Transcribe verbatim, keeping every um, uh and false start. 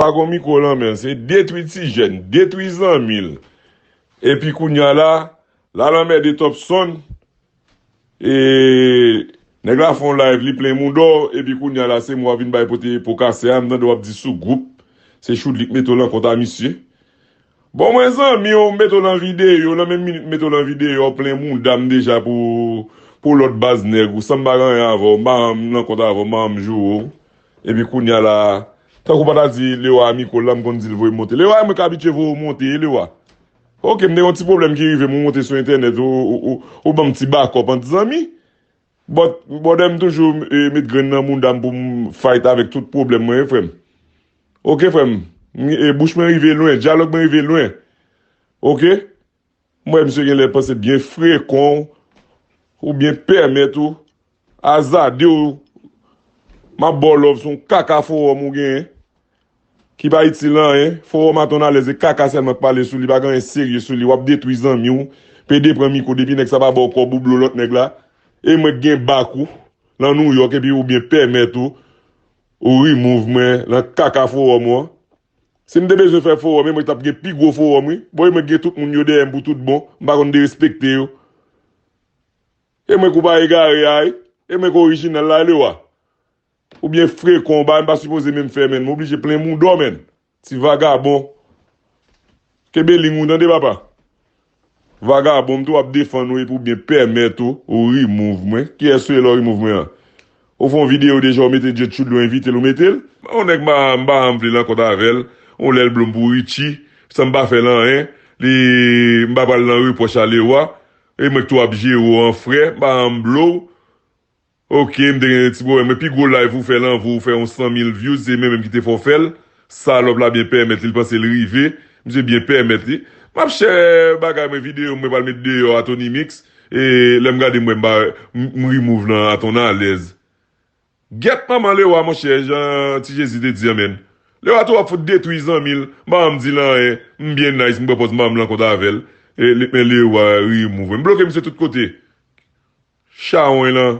pa gon mikwo lan men l, se detwi ti jèn, detwi zanmi l. Epi kounye a la, l al anmède Topson, e, nèg la fè yon live, li plen mouda w, epi kounye a la, se mwen w ap vin bay pote po kase a, m tande w ap di sou gwoup, se Choudlik mete w lan kont a misye. Bon, mwen zanmi w, m mete w lan videyo, nan menm minit m mete w lan videyo, w plen mouda m deja pou, pou lòt baz nèg ou, san m pa gen anyen avè w, m pa janm lan kont avè w, m pa janm joure w. Epi kounye a la, tankou w pa ta di Lewa a mikwo l la, m konn di l voye m monte. Lewa, mwen k abitye voye w monte, Lewa. Oke, m te gen yon ti pwoblèm ki rive m, ou monte sou entènèt, ou, ou, ou, ou ban m ti bakòp ant zanmi. But, brother, m toujou e, met grenn nan mouda m pou m fight avèk tout pwoblèm mwen, wi, frè m. Oke, frè m. M- e, bouch mwen rive lwen, dyalòg mwen rive lwen. Oke? M wè misye genlè panse byen frekan w, ou byen pèmèt ou, azade w, m ap ba w love, se yon kaka fowòm ou genyen, ki pa itil anyen. Fowòm a Ton Alèz, e kaka sèlman k pale sou li, pa gen anyen serye sou li, w ap detwi zanmi w, pede pran mikwo, depi nèg sa pa ba w kòb ou blo lòt nèg la, e mwen k gen bak ou, lan Nouyòk, epi ou byen pèmèt ou, ou remove mwen, lan kaka fowòm ou an. Si m te bezwen fè fowòm, e mwen t ap gen pi gwo fowòm, wi. Bon, e mwen gen tout moun yo dèyè m pou tout bon. M pa konn derespekte yo. E mwen k ou pa egare a, wi. E mwen k orijinal la, Lewa. Ou byen frekan, ou ba m pa sipoze menm fè, menn. M oblije plen mouda w, menn. Ti vagabon. Kenbe liy ou, tande, papa. Vagabon, m tou ap defann ou epi w byen pèmèt ou, ou remove mwen. Kiyès ou ye lè w remove mwen an? Ou fè yon videyo deja, ou mete Jet Chou dlo envite l, ou mete l. Yon nèg m pa, m pa janm vle lan kont avè l. Yon lè l blo m pou Richie, san m pa fè l anyen. Li, m pa pral lan repwòch a Lewa. E mwen k tou ap jere w an frè, m pa janm blo w. Oke, m te gen ti pwoblèm. Men pi gwo live ou fè lan vi w, ou fè yon san mil views, se mwen menm ki te fè w fè l. Salòp la byen pèmèt li, l panse l rive. Misye byen pèmèt li. M ap share bagay mwen, videyo mwen pral met deyò a Tony Mix. E lè m gade m wè m pa, m m remove lan a Ton Alèz. Gyèt manman Lewa, monchè, jan Ti Jezi te di an, menn. Lewa twò fout detwi zanmi l, m pa janm di l anyen, m byen nice, m pran pòz m pa janm lan kont avè l. E, li- men Lewa remove. M bloke misye tout kote. Chawony lan,